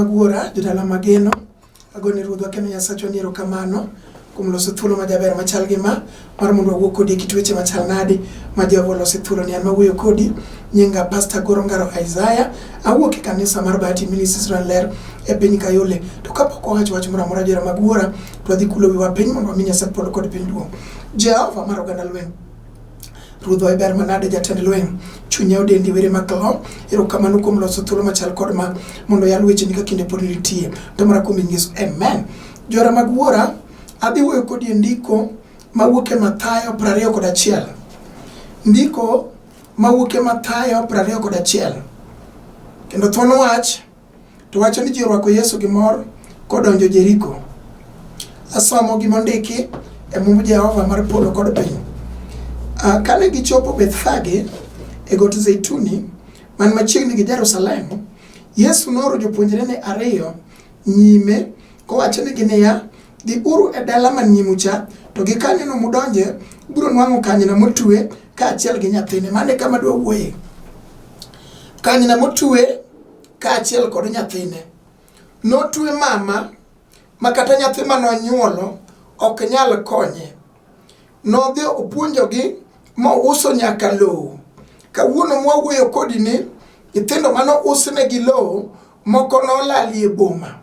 mag wuora, jodala mageno, agone Ruodhwa kendo Nyasachwa ni erokamano kuom loso thuolo majaber machal gi ma mar mondo wawuo kodi e kit weche machal nadi ma Jehova oloso e thuoloni. An mawuoyo kodi nyinga Pastor Goro Ngaro Isaiah, awuok e kanisa mar Bahati Ministries Ler e piny Kayole. To kapok wawacho wach moro amora johera mag wuora, to wadhi kulo wiwa piny mondo wami Nyasaye polo kod piny duong'. Jehova mar oganda lweny Ruodhwa iber manade jatend lweny, chunya odendi were maklo. Erokamano kuom loso thuolo machal kod ma mondo yal wecheni ka kinde pod nitie. To mara kuom nying Yesu, amen. Johera mag wuora, adhi wuoyo kodi e ndiko mawuok e Mathayo 21. Ndiko mawuok e Mathayo 21. Kendo thuon wach to wacho ni ji orwako Yesu gi mor kodonjo Jeriko. Asomo gima ondiki e mumb Jehova mar polo kod piny. Uh, kane gichopo Bethfage e got Zeituni man machiegni gi Jerusalem, Yesu nooro jopuonjrene ariyo nyime kowachonegi niya, dhiuru e dala man nyimu cha, to gi kanyono mudonje, ubiro nwang'o kanyna motwe kaachiel gi nyathine. Mano e kama adwa wuoye. Kanyna motwe kaachiel kod nyathine. Notwe mama ma kata nyathi mane onyuolo ok nyal konye. Nodhi opuonjogi mouso nyaka lowo. Kawuono mwawuoyo kodi ni nyithindo mane ousnegi lowo moko nolalie boma.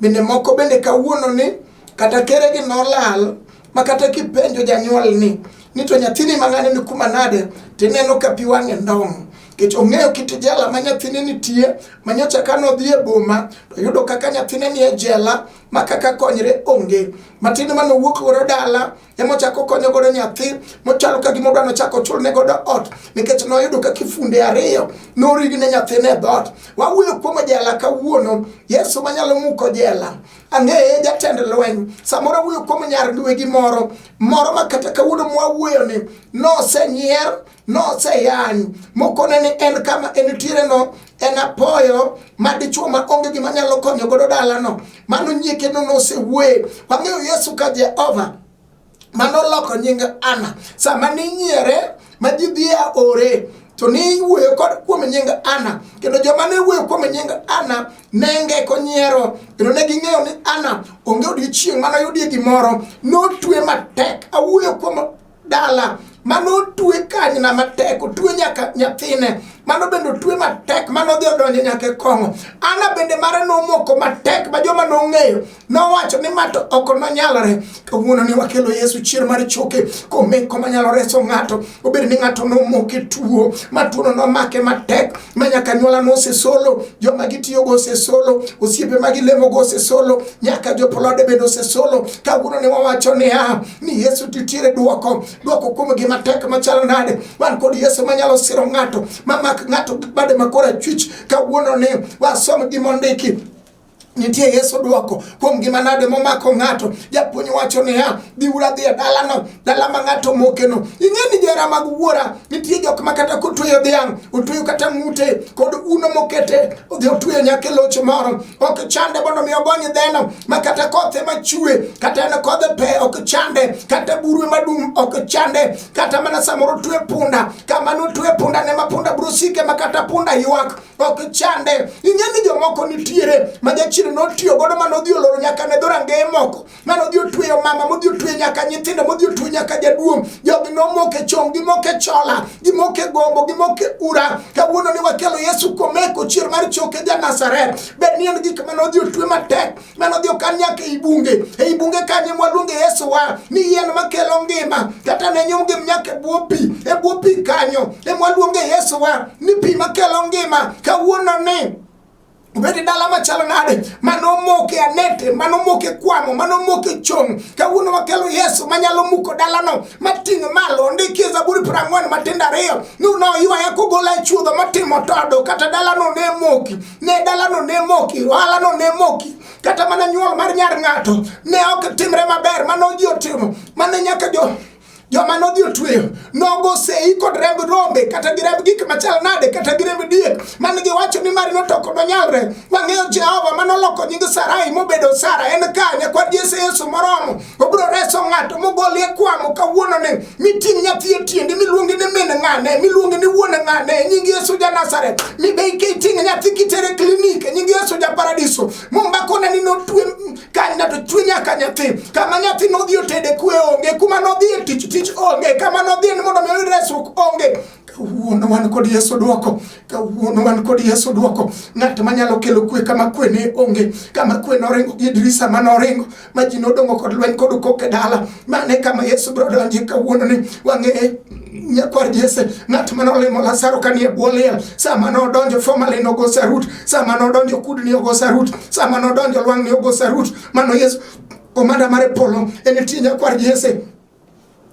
Bende moko bende kawuono ni kata keregi nolal ma kata kipenjo janyuol ni ni to nyathini mang'ane ni kuma nade tineno ka pi wang'e ndong' nikech ong'eyo kit jela ma nyathine nitie ma nyocha ka nodhi e boma to yudo kaka nyathine ni e jela ma kaka konyre onge matin mane owuok godo dala ema ochako konyo godo nyathi mochalo ka gima odwa nochako ochulne godo ot nikech noyudo ka kifunde ariyo norigne nyathine e dhoot. Wawuoyo kuom jela kawuono, Yesu manyalo muko jela. Ang'eye jatend lweny. Samoro awuoyo kuom nyar wegi moro moro ma kata kawuono mwawuoyo ni nosenyier noseyany mokone ni en kama entiere no en apoyo ma dichuo ma onge gima nyalo konyo godo dalano. Mano nyieke no nosewuoye. Wang'eyo Yesu ka Jehova manoloko nying Ana. Sama ninyiere ma ji dhi ore to niwuoyo kod kuom nying Ana kendo joma ne wuoyo kuom nying Ana ne ngeko nyiero kendo ne ging'eyo ni Ana onge odiechieng' mane oyudie gimoro notwe matek. Awuoyo kuom dala mano otwe kanyna matek otwe nyaka nyathine mano bende otwe matek mano odhi odonjo nyaka e kong'o ana bende mare nomoko matek ma joma nong'eyo nowacho ni ma to ok nonyalore kawuono ni wakelo Yesu chier mar choke komeko manyalo reso ng'ato obed ni ng'ato nomoke tuo ma tuono nomake matek ma nyaka anyuola nosesolo joma gitiyogo osesolo osiepe ma gilemogo osesolo nyaka jopolode bende osesolo kawuono ne wawacho niya ni Yesu nitiere dwoko dwoko kuom gima tek machalo nade wan kod Yesu manyalo siro ng'ato mamak ng'ato gi bade ma korachwich kawuono ni wasom gima ondiki nitie Yesu dwoko kuom gima nade momako ng'ato. Japuonj wacho niya, dhiuru adhi e dalano, dala ma ng'ato mokeno. Ing'e ni jera mag wuora, nitie jok ma kata kotweyo dhiang', otweyo kata ng'ute kod uno mokete, odhi otweyo nyaka e loch moro. Ok chande mondo mi ogony dheno, ma kata kothe machwe, kata en kodhe pe ok chande, kata buru ema dum ok chande, kata mana samoro otwe punda, kama notwe punda ne ma punda biro sike ma kata punda ywak. Ok chande. Ing'e ni jomoko nitiere ma jachien notiyo godo ma nodhi oloro nyaka ne dhorangeye moko, ma nodhi otweyo mama, modhi otweyo nyaka nyithindo, modhi otweyo nyaka jaduong'. Jogi nomoke chong, gimoke chola, gimoke gombo, gimoke ura. Kawuono ni wakelo Yesu komeko chier mar choke ja Nazareth. Bed ni en gik ma nodhi otwe matek mane odhi okan nyaka ei bunge ei bunge kanye mwaluonge Yesu wa ni yien makelo ngima kata ne nyumgi nyaka e bwo pi e bwo pi kanyo e mwaluonge Yesu wa ni pi makelo ngima kawuono ni obed dala machalo nade manomoke anete manomoke kwamo manomoke chong kawuono wakelo Yesu manyalo muko dalano mating' malo ondiki e Zaburi 42 ni noywaya kogola e chuodho motimo todo kata dalano ne moki ne dalano ne moki ohalano ne moki kata mana nyuol mar nyar ng'ato ne ok timre maber mano ji otimo mane nyaka jo joma nodhi otweyo nogo sei kod remb rombe kata gi remb gik machal nade kata gi remb diek mane giwacho ni marino to ok nonyalre wang'eyo Jehova manoloko nying Sarai mobedo Sara en ka nyakwar Jesse Yesu moromo obiro reso ng'ato mogolie kwamo kawuono ni miting' nyathi e tiendi miluongi ni min ng'ane miluongi ni wuon ng'ane e nying Yesu ja Nazareth mibe iting' nyathi kitere klinik e nying Yesu ja Paradiso. Paradiso. Mumba kona ni notwe kanyna to chwe nyaka nyathi. Kama nyathi nodhi otede kwe onge, kuma nodhi e tich tich onge, kama nodhi ni mondo mi oyud resruok onge. Kawuono wan kod Yesu dwoko, kawuono wan kod Yesu dwoko. Ng'at manyalo kelo kwe kama kwe ne onge, kama kwe noringo gi dirisa manoringo, ma ji nodong'o kod lweny kod kok e dala. Mane kama Yesu biro donje kawuono ni wang'e nyakwar Jesse, ng'at mane olimo Lazaro ka nie bwo liel, sama nodonjo formalin ogo sarut, sama nodonjo kudni ogo sarut, sama nodonjo lwang'ni ogo sarut, mano Yesu komanda mar polo en nitie nyakwar Jesse.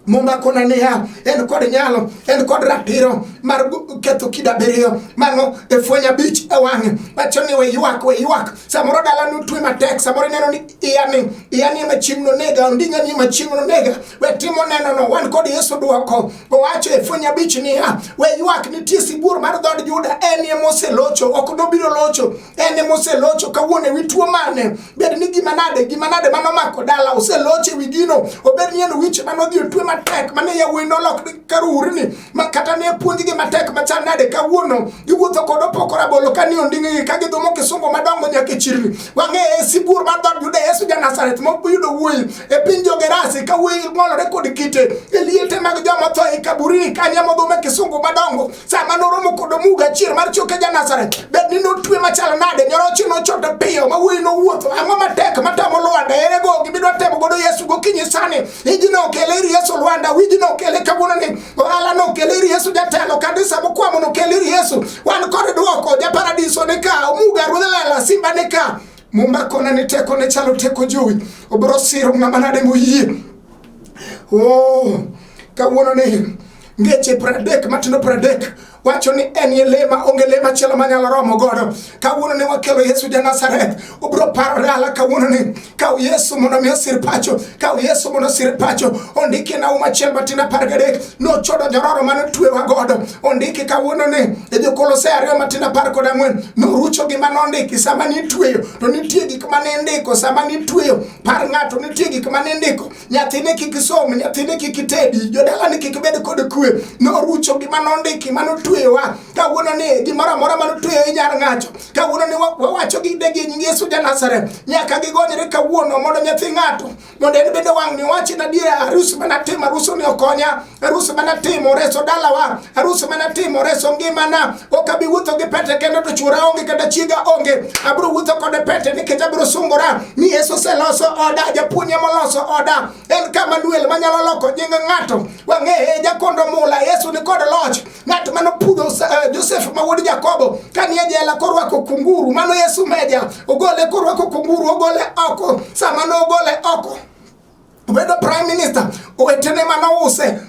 Muma kona niya, en kod nyalo, en kod ratiro mar ketho kido abiriyo, mano e fweny abich e wang'e. Wacho ni we ywak, we ywak. Samoro dala notwe matek, samoro ineno ni iyani, iyani ema chieng' nonega, onding'a ni ema chieng' nonega. We timo neno no, wan kod Yesu dwoko. Owacho e fweny abich niya, we ywak, nitie sibuor mar dhood Juda, en ema oselocho, ok nobiro locho, en ema oselocho. Kawuono e wi tuo mane? Bed ni gima nade, gima nade mano mako dala, oselocho e wi gino. Obed ni en wich mane odhi otwe matek, mane yawuoyi nolok karurni, ma kata ne puonjgi matek machal nade, kawuono giwuotho kod opoko rabolo ka ni onding'gi ka gidhumo kisungu madongo nyaka e chirni. Wang'e e sibuor mar dhood Juda, Yesu ja Nazareth moyudo wuoyi e piny jo-Gerasi ka wuoyi ng'olore kod kite e liete mag joma otho e kaburini kanye modhume kisungu madongo. Sama noromo kod omuga achiel mar choke ja Nazareth, bed ni notwe machal nade, nyoroche nochoto piyo ma wuoyi nowuotho. Ang'o matek matamo Lwanda? Ere go gimidwa temo godo Yesu gokinyi sani? Ijno okele ir Yesu Lwanda, wijno okele kawuono ni, ohala nokele ir Yesu jatelo, kanisa mokwamo nokele ir Yesu. Wan kod dwoko, ja paradiso ni ka, omuga ruodh lela, simba ni ka. Muma kona ni teko ne chalo teko jowi, obiro siro ng'ama nade moyie. Oh, kawuono ni ngeche 30 matindo 30 wacho ni en ye le ma onge le machielo manyalo romo godo. Kawuono ne wakelo Yesu ja Nazareth, obiro paro dala kawuono ni kaw Yesu mondo mi osir pacho, kaw Yesu mondo osir pacho. Ondiki e Nahum achiel matindo 13, nochodo nyororo mane otwewa godo. Ondiki kawuono ni e Jokolosai 2 matindo 14, norucho gima nondiki sama nitweyo, to nitie gik mane indiko sama nitweyo. Par ng'ato, nitie gik mane indiko. Nyathine kik som, nyathine kik tedi, jodalani kik bed kod kwe. Norucho gima nondiki manotweyowa. Kawuono ni gimoro amora manotweyo inyar ng'ato. Kawuono ni wawacho gi degi e nying Yesu ja Nazareth. Nyaka gigonyre kawuono mondo nyathi ng'ato, mondo en bende wang'ni owachi na adiera, arus manatimo, arus ni okonya, arus manatimo oreso dalawa, arus manatimo oreso ngimana. Ok abi wuotho gi pete kendo to chuora onge kata chiega onge. Abiro wuotho kode pete nikech abiro sungora ni Yesu oseloso oda, japuonj ema oloso oda. En kama nwel manyalo loko nying ng'ato. Wang'eye jakondo mula, Yesu ni kod loch. Ng'at mane opudho Josef ma wuod Jakobo ka nie jela korwako kunguru, mano Yesu meja. Ogole korwako kunguru, ogole oko. Sama nogole oko, obedo prime minister, owetene manouse.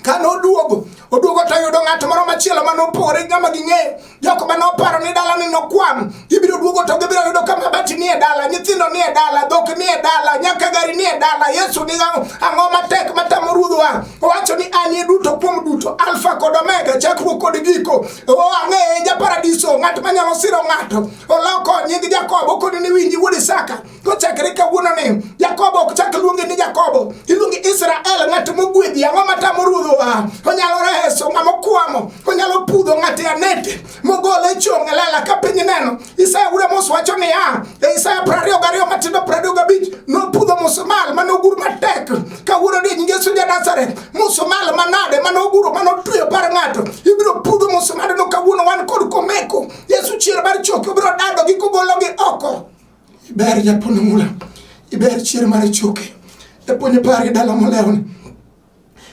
Kane oduogo, oduogo to oyudo ng'at moro machielo mane opogore gi ng'ama ging'eyo. Jok mane oparo ni dalani nokwam, gibiro duogo to gibiro yudo ka mabati nie dala, nyithindo nie dala, dhok nie dala, nyaka gari nie dala. Yesu ni ang'o matek matamo ruodhwa? Owacho ni an e duto kuom duto, Alfa kod Omega, chakruok kod giko. O ang'eye ja paradiso, ng'at manyalo siro ng'ato. Oloko nying Jakobo okone ni winji wuod Isaka. Kochakre kawuono ni Jakobo ok chak luonge ni Jakobo, iluonge Israel, ng'at mogwedhi. Ang'o matamo ruodhwa? Onyalo reso ng'ama okwamo, onyalo pudho ng'at e anete mogole chong' e lela ka piny neno. Isaya wuod Amos wacho niya e Isaya 22 matindo 25, nopudho musmal mane ogur matek. Kawuono ni nying Yesu ja Nazareth, musmal manade mane oguro mane otweyo par ng'ato, ibiro pudho musmalno kawuono. Wan kod komeko Yesu chier mar choke, obiro dado gi kogologi oko. Iber japuonj mula, iber chier mar choke. Japuonj par gi dala molewni,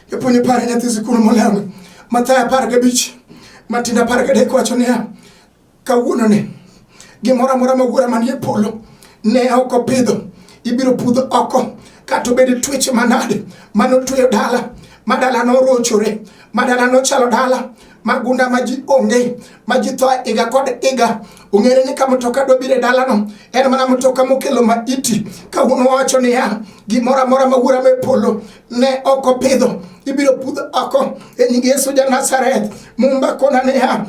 japuonj par nyathi sikul molewni. Mathayo 15 matindo 13 wacho niya, kawuono ni gimoro amora ma wuora manie polo ne ok opidho ibiro pudho oko, kata obed tueche manade mane otweyo dala, ma dala norochore, ma dala nochalo dala magunda ma ji onge, ma ji tho higa kod higa. Ong'ere ni ka mtoka dwa biro e dalano, en mana mtoka mokelo maiti. Kawuono wawacho niya, gimoro amora ma wuora me polo ne ok opidho ibiro pudho oko e nying Yesu ja Nazareth. Mumba kona niya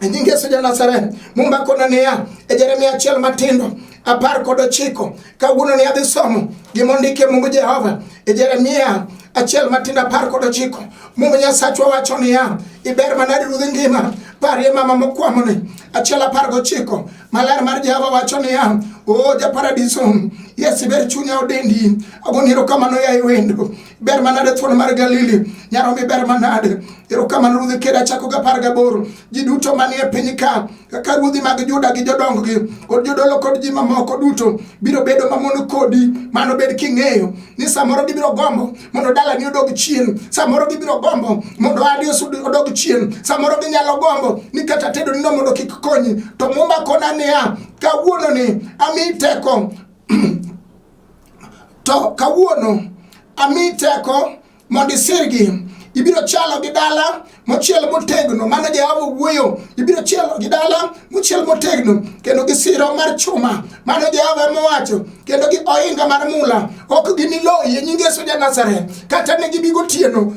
e nying Yesu ja Nazareth. Mumba kona niya e Jeremia 1 matindo 19, kawuono ni adhi somo gima ondiki e Mumb Jehova e Jeremia 1 matindo 19. Muma Nyasachwa wacho niya, iber manade ruodh ngima, parie mama mokwamoni. 1:19 maler mar Jehova wacho niya, o japaradiso, yes iber chunya odendi, agoni erokamano yaye wendo, ber manade thuon mar Galili, nyarombi ber manade, erokamano ruodh keda chako ga 18, ji duto manie piny ka, kaka ruodhi mag Juda gi jodonggi kod jodolo kod ji mamoko duto biro bedo mamon kodi. Mano bed king'eyo ni samoro gibiro gombo mondo dalani odog chien, samoro gibiro gombo mondo adi odog chien, samoro ginyalo gombo ni kata tedo nino mondo kik konyi. To Muma kona niya, kawuono ni amiyi teko to kawuono amiyi teko mondo isirgi. Ibiro chalo gi dala mochiel motegno, mano Jehova wuoyo. Ibiro chielo gi dala mochiel motegno kendo gi siro mar chuma, mano Jehova emowacho, kendo gi ohinga mar mula. Ok giniloyi e nying Yesu ja Nazareth, kata ne gibi gotieno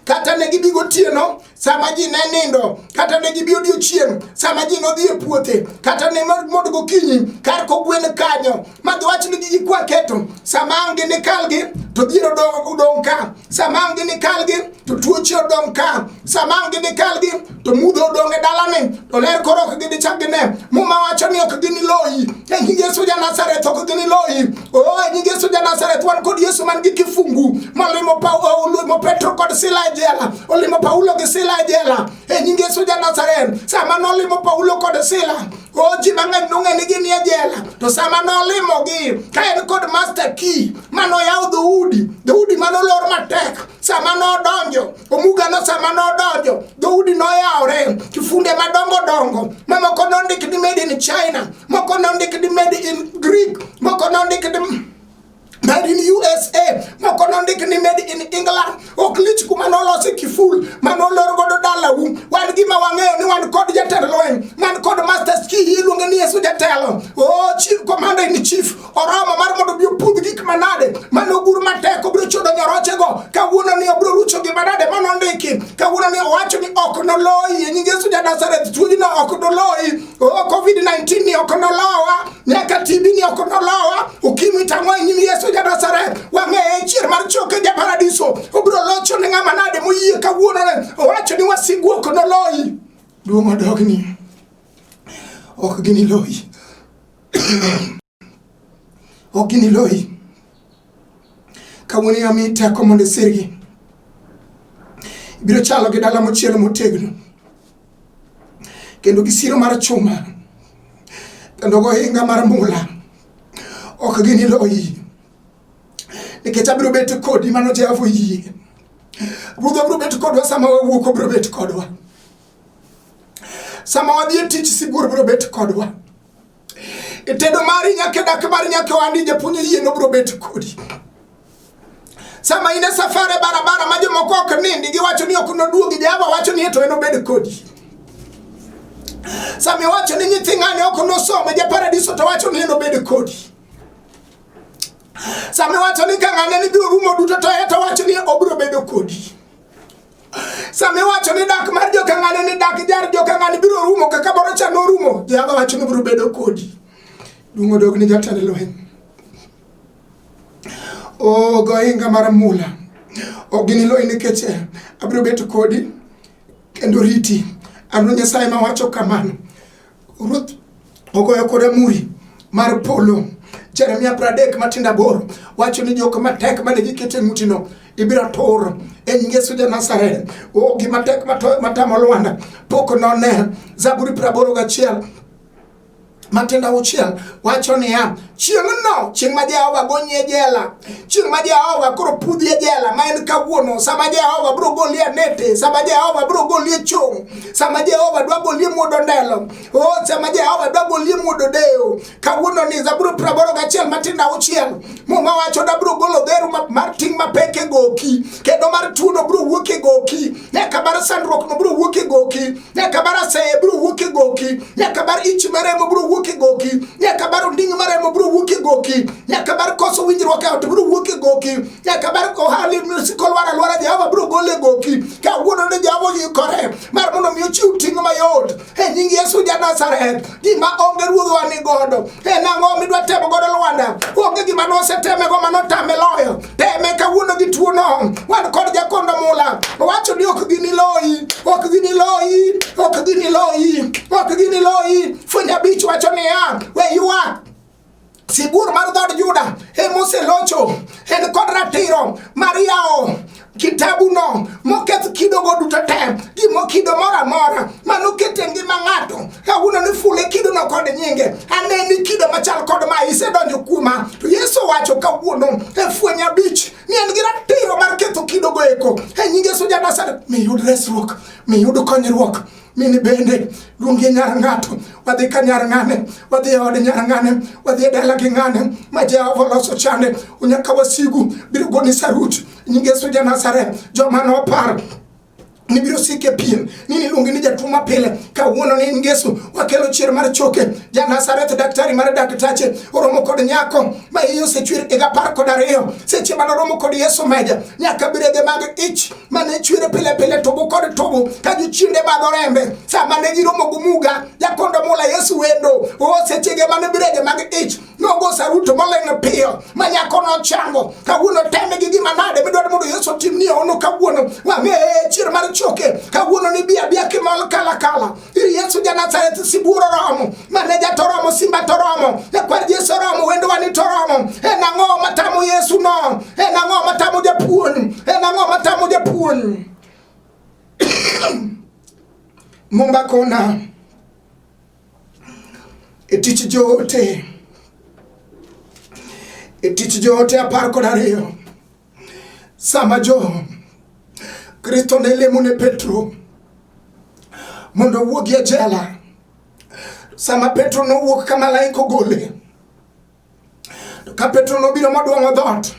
kata ne gibi gotieno sama ji ne nindo, kata ne gibi odiechieng' sama ji nodhi e puothe, kata ne mod gokinyi kar kogwen kanyo, ma giwach ni gigi kwa keto, sama ang' ginikalgi to dhier odong' ka, sama ang' ginikalgi to tuoche odong' ka, sama ang' ginikalgi to mudho odong' e dalani, to ler koro ok ginichak gine. Muma wacho ni ok giniloyi e nying Yesu ja Nazareth, ok giniloyi. Oh, e nying Yesu ja Nazareth, wan kod Yesu man gi kifungu molimo olimo Petro kod Sila e jela, olimo Paulo gi Sila e jela e nying Yesu ja Nazareth. Sama nolimo Paulo kod Sila, oh, ji mang'eny nong'e ni gin e jela, to sama nolimogi ka en kod master key manoyawo dhoudi, dhoudi manolor matek, sama nodonjo omugano, sama nodonjo dhoudi noyawore, kifunde madongo dongo mamoko nondik ni made in China, moko nondik ni made in Greek, moko nondik ni made in USA, moko nondik ni made in England. Ok lich kuma nolosi kiful manolor godo dalau. Wan gima wang'eyo ni wan kod jatend lweny man kod master's key, iluonge ni Yesu jatelo. Oh, chief commander in chief oromo mar mondo obi opudh gik manade manogur matek, obiro chodo nyorochego. Kawuono ni obiro rucho gima nade manondiki. Kawuono ni owacho ni ok noloyi e nying Yesu ja Nazareth, tuojno ok noloyi. Oh, COVID-19 ni ok nolowa, nyaka TB ni ok nolowa, ukimwi tang'o e nyim Yesu ja Nazareth. Wang'eye chier mar choke ja paradiso, obiro locho ne ng'ama nade moyie kawuono ni owacho ni wasigu ok noloyi. Duong' odogni, ok giniloyi, ok giniloyi. Kawuono amiyi teko mondo isirgi. Ibiro chalo gi dala mochiel motegno kendo gi siro mar chuma kendo gohinga mar mula, ok giniloyi nikech abiro bet kodi. Mano Jehova oyie. Ruodhwa biro bet kodwa sama wawuok, obiro bet kodwa sama wadhi e tich, sibuor biro bet kodwa e tedo mari, nyaka e dak mari, nyaka wandi japuonj oyie nobiro bet kodi sama in e safar e barabara ma jomoko ok nindi, giwacho ni ok noduogi, Jehova wacho ni to enobed kodi. Sama iwacho ni nyithi ng'ane ok nosom e japaradiso, to wacho ni enobed kodi. Sama iwacho ni ka ng'ane ni biro rumo duto, to en to wacho ni obiro bedo kodi. Sama iwacho ni dak mar joka ng'ane ni dak jar joka ng'ane biro rumo kaka moro cha norumo, Jehova wacho ni obiro bedo kodi. Duong' odog ni jatend lweny. O gohinga mar mula, ok giniloyi nikech abiro bet kodi kendo riti. An Nyasaye mawacho kamano. Ruoth ogoyo koda muri mar polo. Jeremia 38:8 wacho ni jok matek mane giketo e ng'utino ibiro tur e nying Yesu ja Nazareth. O gima tek matamo Lwanda pok none. Zaburi 81:6 wacho niya, chieng'no, chieng' ma Jehova gonyi e jela, chieng' ma Jehova koro pudhi e jela, ma en kawuono, sama Jehova biro goli e nete, sama Jehova biro goli e chong', sama Jehova dwa goli e muodo ndelo, oh, sama Jehova dwa goli e muodo deyo, kawuono ni Zaburi 81:6 Muma wacho dabiro golo dheru mar ting' mapek e goki, kendo mar tuono biro wuok e goki, nyaka mar sandruok no biro wuok e goki, nyaka mar aseye biro wuok e goki, nyaka Nyaka bar ich maremo biro wuok e goki. Nyaka bar onding' maremo biro wuok e goki. Nyaka bar koso winjruok e ot biro wuok e goki. Nyaka bar ohali misiko lwar alwara Jehova biro golo e goki. Kawuono ne Jehova oikore mar mondo mi ochiw ting' mayot e nying Yesu ja Nazareth. Gima onge ruodhwa ni godo. En ang'o midwa temo godo Lwanda? Onge gima nosetemego manotame loyo. Teme kawuono gi tuono. Wan kod jakondo mula. Owacho ni ok gini loyi, ok gini loyi, ok gini loyi, ok gini loyi. Fweny abich wacho niya, we ywak. Sibuor mar dhood Juda ema oselocho, en kod ratiro mar yawo kitabuno moketh kidogo duto te, gimo kido moro amora manoket e ngima ng'ato. Kawuono ni fule kidono kod nyinge, aneni kido machal kod ma isedonjo kuoma. To Yesu owacho kawuono e fweny abich ni en gi ratiro mar ketho kidogo eko e nying Yesu ja Nazareth. Miyud resruok, miyud konyruok. Mini bende luongi nyar ng'ato, wadhi ka nyar ng'ane, wadhi e od nyar ng'ane, wadhi e dala gi ng'ane ma Jehova oloso chande. Nyaka wasigu biro goni sarut nying Yesu ja Nazareth. Joma nopar ni biro sike piem ni niluongi ni jatuo mapile, kawuono ni nying Yesu wakelo chier mar choke. Ja Nazareth, daktari mar daktache, oromo kod nyako ma iye osechwer higa 12. Seche mane oromo kod Yesu meja nyaka birege mag ich mane chwere pile pile tobo kod tobo ka jochiende madho rembe. Sama ne giromo gi Muga jakondo mula Yesu wendo o sechege mane birege mag ich nogo saruto moleng' piyo ma nyako nochango. Kawuono teme gi gima nade midwaro mondo Yesu otimni ono kawuono wang'e chier mar choke kawuono ni bia bia kimol kala kala ir Yesu ja Nazareth. Sibuor oromo, maneja to oromo, simba to oromo, nyakwar Yesu oromo, wendwa ni to oromo. En ang'o matamo Yesu no? En ang'o matamo japuonj? En ang'o matamo japuonj? Mumba kona e tich joote, e tich joote 12, sama jo Kristo ne lemo ne Petro mondo owuogi e jela, sama Petro nowuok ka malaika ogole, to ka Petro nobiro modwong'o dhoot,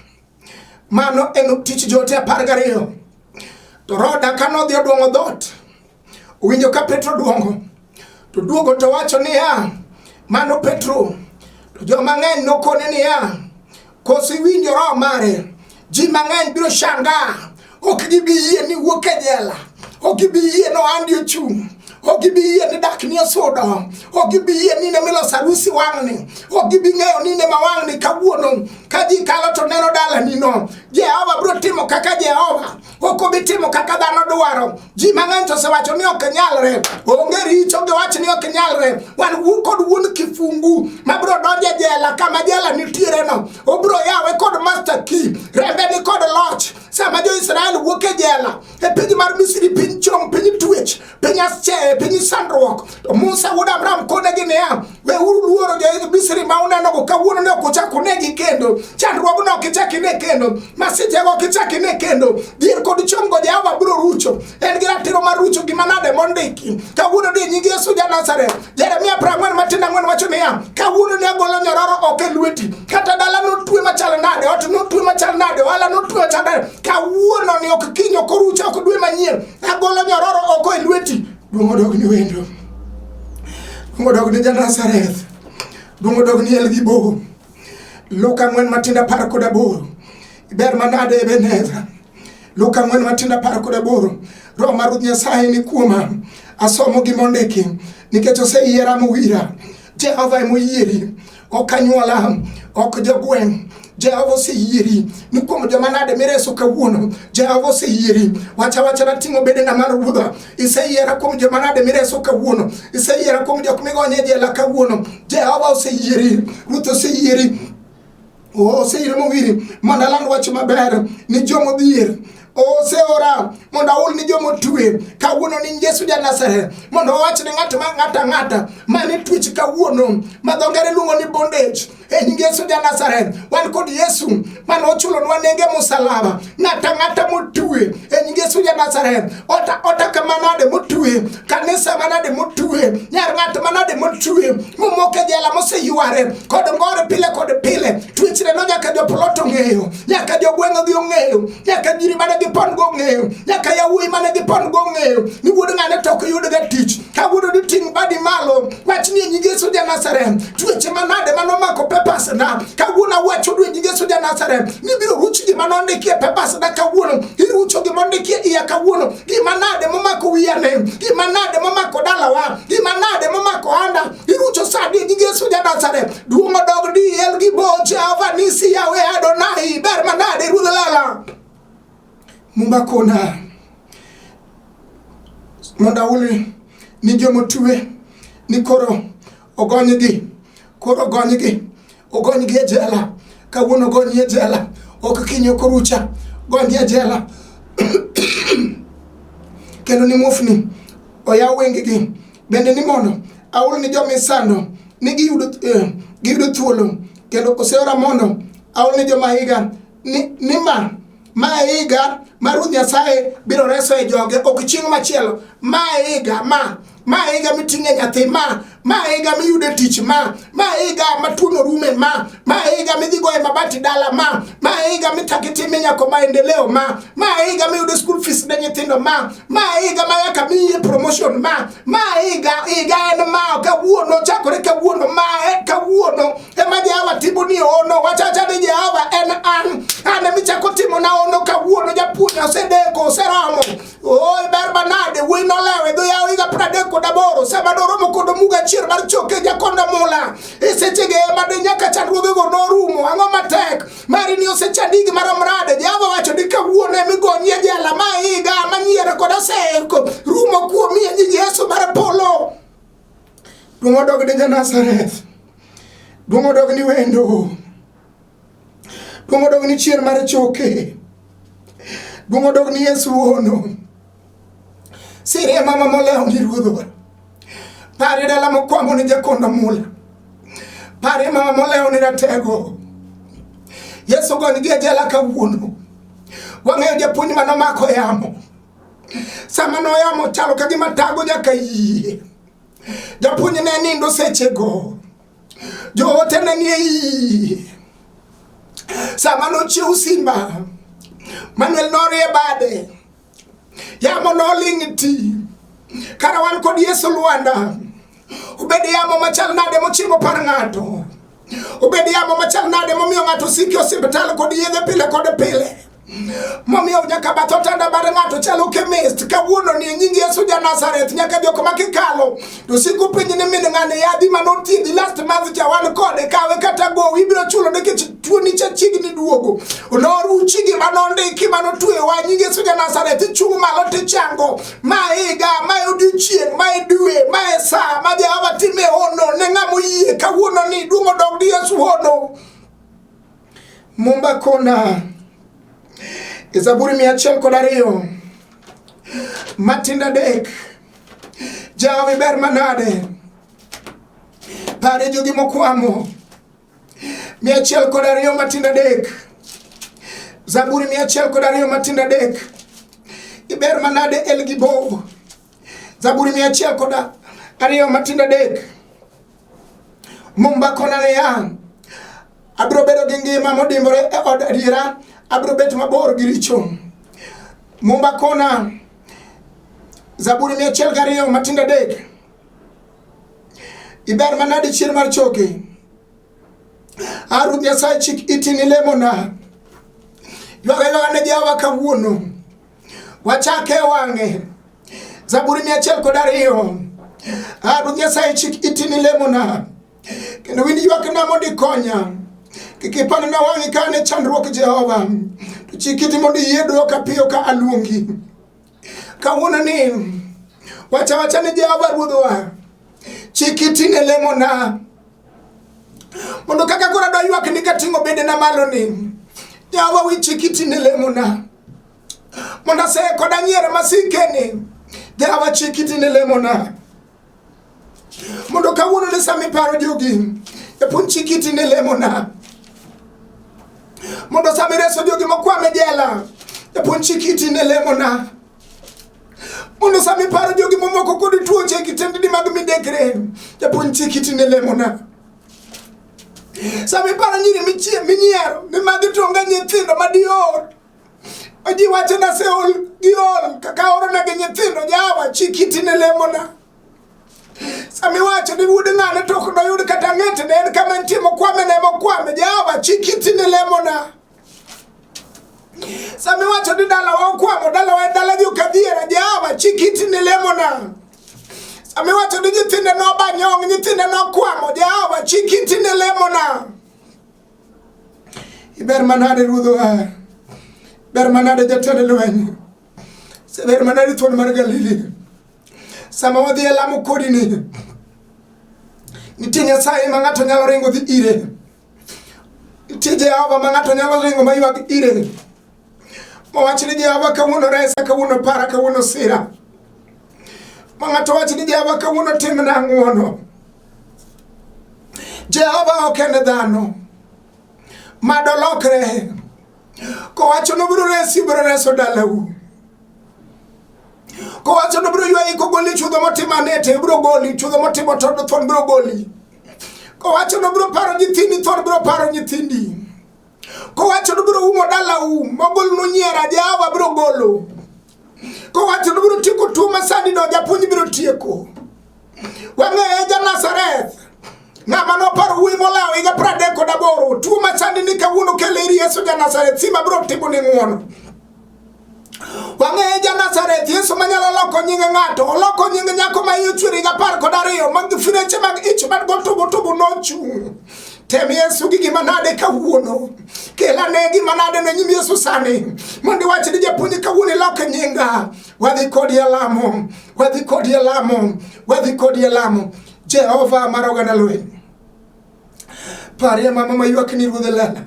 mano en tich joote 12. To Roda ka nodhi odwong'o dhoot, owinjo ka Petro duongo, to duogo to wacho niya, mano Petro. To joma ng'eny nokone niya, koso iwinjo roho mare? Ji mang'eny biro shangaa, ok gibi yie ni wuok e jela, ok gibi yie ni ohandi ochung', ok gibi yie ni dak ni osudo, ok gibi yie ni ne miloso arusi wang'ni, ok gibi ng'eyo ni ne ma wang'ni kawuono ka ji kalo to neno dalani no. Jehova biro timo kaka Jehova, ok obi timo kaka dhano dwaro. Ji mang'eny to osewacho ni ok nyalre, onge richo giwach ni ok nyalre. Wan kod wuon kifungu ma biro donjo e jela kama jela nitiere no, obiro yawe kod master key, rembe ni kod loch. Sama jo-Israel wuok e jela e piny mar Misri, piny chong, piny twech, piny asche, piny sandruok, to Musa wuod Amram konegi niya, weuru luoro jo-Misri ma unenogo kawuono ne ok uchak unegi kendo, chandruogno ok ichak ine kendo, masichego ok ichak ine kendo, dhier kod chomgo Jehova biro rucho. En gi ratiro mar rucho gima nade mondiki kawuono ni nying Yesu ja Nazareth. Jeremia 44 wacho niya, kawuono ne agolo nyororo ok e lweti, kata dala notwe machal nade, ot notwe machal nade, ohala notwe machal nade, kawuono ni ok kiny, ok orucha, ok dwe manyien, agolo nyororo oko e lweti. Duong' odog ni wendo, duong' odog ni ja Nazareth, duong' odog ni El Gibo. Luka 4:18, ber manade Ebeneza. Luka 4:18, Roho mar Ruoth Nyasaye ni kuoma, asomo gima ondiki, nikech oseyiera mowira. Jehova emoyieri, ok anyuola, ok jogweng'. Jehova oseyieri ni kuom joma nade mireso kawuono. Jehova oseyieri. Wacha wacha nating'o bedena malo Ruodha. Iseyiera kuom joma nade mireso kawuono. Iseyiera kuom jok migonyo e jela kawuono. Jehova oseyieri. Ruoth oseyieri. Oseyieri mowiri mondo aland wach maber ni jomodhier. Oseora mondo aul ni jomotwe kawuono ni Yesu ja Nazareth, mondo owach ne ng'at ma ng'ata ang'ata mane twech kawuono, ma dho ngere luongo ni bondage, e nying Yesu ja Nazareth. Wan kod Yesu mane ochulonwa nenge musalaba. Ng'ata ang'ata motwe e nying Yesu ja Nazareth, ota ota kama nade motwe, kanisa manade motwe, nyar ng'at manade motwe, momok e jela, moseyware kod ngore pile kod pile, twechne no nyaka joplot ong'e. ong'eyo, nyaka jogweng' gi ong'eyo, nyaka nyiri mane gipon go ong'eyo, nyaka yawuoyi mane gipon go ong'eyo ni wuod ng'ane to ok yud ga tich. Kawuono ni ting' badi malo, wach ni e nying Yesu ja Nazareth, tuoche manade manomako papers na, kawuono awacho dwe nying Yesu ja Nazareth, ni ibiro ruch gima nondiki e papers na kawuono, irucho gima ondiki e iya kawuono, gima nade momako wiyane, gima nade momako dalawa, gima nade momako anda, irucho sani e nying Yesu ja Nazareth. Duong' odog ni El Gibor, Jehova Nisi, Yahweh Adonai, ber manade Ruodh Lala. Mumba kona mondo aul ni jomotwe ni koro ogonygi, koro ogonygi, ogonygi e jela. Kawuono ogonyi e jela, ok kiny ok orucha, gonyi e jela. Kendo ni muofni oyaw wengegi, bende ni mondo aul ni joma isando ni giyudo, giyudo thuolo, kendo oseora mondo aul ni joma higa ni ma e higa ma Ruoth Nyasaye biro reso e joge, ok chieng' machielo. Ma e higa ma e higa miting'e nyathi, ma e higa miyude tich, ma e higa ma tuono rume, ma e higa midhi goye mabati dala, ma e higa michako itime nyako maendeleo, ma e higa miyudo school fees ne nyithindo, ma e higa ma nyaka miyi promotion, ma e higa, higa en ma kawuono, chakore kawuono, ma e kawuono ema Jehova timo ni ono. Wachacha ni Jehova en an emichako timo na ono kawuono. Japuonj osedeko, oseromo. Oi, ber manade, wuoyi nolewo e dho yawo higa 38, sama noromo kod omuga achiel mar choke Jakondo Mula. E sechego ema de nyaka chandruogego norumo. Ang'o matek? Mari ni osechandi gi marom nade? Jehova wacho ni kawuono ema igonyi e jela. Ma higa manyiero kod oseko rumo kuomi e nying Yesu mar polo. Duong' odog ne ja-Nazareth. Duong' odog ni wendo. Duong' odog ni chier mar choke. Duong' odog ni Yesu wuono. Sirie mama molewo ni ruodhwa. Parie dala mokwamo ni Jakondo Mula. Parie mama molewo ni Ratego. Yesu gonygi e jela kawuono. Wang'eyo japuonj manomako yamo. Sama noyamo chalo ka gima tago nyaka yie. Japuonj ne nindo sechego. Joote ne nie iye. Sama nochiew simba, Manuel norie bade. Yamo noling' ti. Kara wan kod Yesu Lwanda. Obed yamo machal nade mochimo par ng'ato. Obed yamo machal nade momiyo ng'ato siko e osiptal kod yedhe pile kod pile. Momiyo nyaka bath otanda mar ng'ato chalo chemist. Kawuono ni e nying Yesu ja Nazareth nyaka jok ma kikalo to siko penj ni min ng'ane yadhi manothiedhi last month cha wan kode, kawe kata gowi ibiro chulo nikech tuoni cha chiegni duogo. Noruchi gima nondiki manotwewa nying Yesu ja Nazareth, ichung' malo tichango. Ma higa, ma e odiochieng', ma e dwe, ma e sa ma Jehova time hono ne ng'ama oyie kawuono ni duong' odog ni Yesu hono. Mumba kona e Zaburi 102 matindo 3. Jehova ber manade, pare jogi mokwamo. 102 matindo 3. Zaburi 102 matindo 3. Iber manade El Gibor. Zaburi 102 matindo 3. Mumba kona niya, abiro bedo gi ngima modimbore e od adiera, abiro bet mabor gi richo. Mumba kona Zaburi 102 matindo 3. Iber manade chier mar choke. A Ruoth Nyasaye chik iti ni lemona. Ywaga ywaga ne Jehova kawuono. Wachake e wang'e. Zaburi 102. A Ruoth Nyasaye chik iti ni lemona. Kendo winj ywakna mondo ikonya. Kik ipandna wang'i ka an e chandruok Jehova. To chik iti mondo iyie dwoka piyo ka aluongi. Kawuono ni wacha wacha ni Jehova Ruodhwa. Chik iti ne lemona. Mondo kaka koro adwa ywak ni kating'o bedena malo ni. Jehova wi chik iti ne lemona. Mondo aseye koda nyiero masikeni. Jehova chik iti ne lemona. Mondo kawuono ne sama iparo jogi, japuonj chik iti ne lemona. Mondo sama ireso jogi mokwam e jela, japuonj chik iti ne lemona. Mondo sama iparo jogi momoko kod tuoche e kitendni mag midekre, japuonj chik iti ne lemona. Sama iparo nyiri michie minyiero ni magi to onge nyithindo ma dior. Ji wacho ni aseol giol kaka aoronegi nyithindo jawa chik iti ne lemona. Sama iwacho ni wuod ng'ane to ok noyud kata ng'etne en kama entie mokwame ne mokwame jawa chik iti ne lemona. Sama iwacho ni dalawa okwamo dalawa en dala jokadhiera jawa chik iti ne lemona. Sama iwacho ni nyithinde noba nyong' nyithinde nokwamo jawa chik iti ne lemona. Iber manade ruodhwa. Ber manade jatend lweny. Ber manade thuon mar Galili. Sama wadhi e lamo kodi ni nitie Nyasaye ma ng'ato nyalo ringo dhi ire. Nitie Jehova ma ng'ato nyalo ringo ma ywag ire. Mawach ni Jehova kawuono resa, kawuono para, kawuono sira. Ma ng'ato wach ni Jehova kawuono timna ng'wono. Jehova ok en dhano ma dolokre kowacho nobiro resi obiro reso dalau kowacho nobiro ywayi kogoli chudho motimo anete obiro goli chudho motimo todo thon biro goli kowacho nobiro paro nyithindi thon biro paro nyithindi kowacho nobiro umo dalau mogolnu nyiera Jehova biro golo kowacho nobiro tieko tuo masandi no japuonj biro tieko wang'eye ja Nazareth ng'ama noparo wuoyi molawo higa 38 tuo machandi ni kawuono kele ir Yesu ja Nazareth sima biro timo ni ng'uono wang'eye ja Nazareth Yesu manyalo loko nying ng'ato oloko nying nyako ma iye ochwer higa 12 mag fireche mag ich man go tubu tubu nochung' tem Yesu gi gima nade kawuono kel ane gima nade ne nyim Yesu sani mondo iwach ni japuonj kawuono ilok nyinga wadhi kodi e lamo wadhi kodi e lamo wadhi kodi e lamo Jehova mar oganda lweny parie mama maywak ni ruodhe lela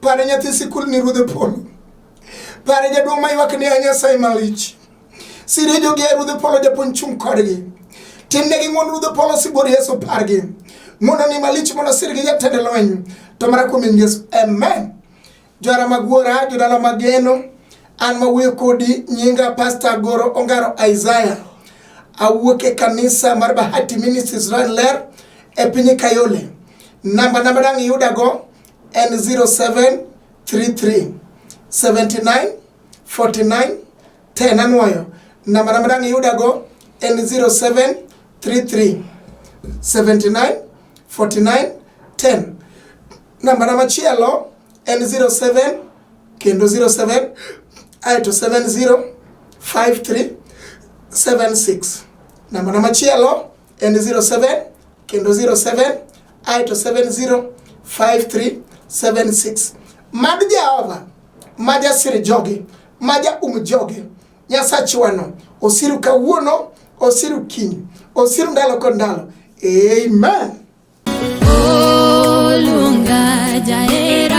parie nyathi sikul ni ruodhe polo parie jaduong' maywak ni a Nyasaye malich sire jogi e ruodhe polo japuonj chung' kodgi timnegi ng'won ruodhe polo sibuor Yesu pargi ng'wono ni malich mondo sirgi jatend lweny to mana kuom Yesu amen Johera mag wuora, jodala mageno, an mawuoyo kodi nyinga Pastor Goro Ongaro Isaiah. Awuok e kanisa mar Bahati Ministries Rand Ler e piny Kayole. Namba namba dang' iyudago en 0733 79 49 10 anwoyo. Namba namba dang' iyudago en 0733 79 49 10. Namba na machielo en 07 kendo 07 aeto 70 53 76. Namba na machielo en 07 kendo 07 aeto 70 53 76. Mad Jehova ma jasir joge, ma jaum joge, Nyasachwano osiru kawuono, osiru kiny, osiru ndalo kod ndalo. Amen. Oluonga jae.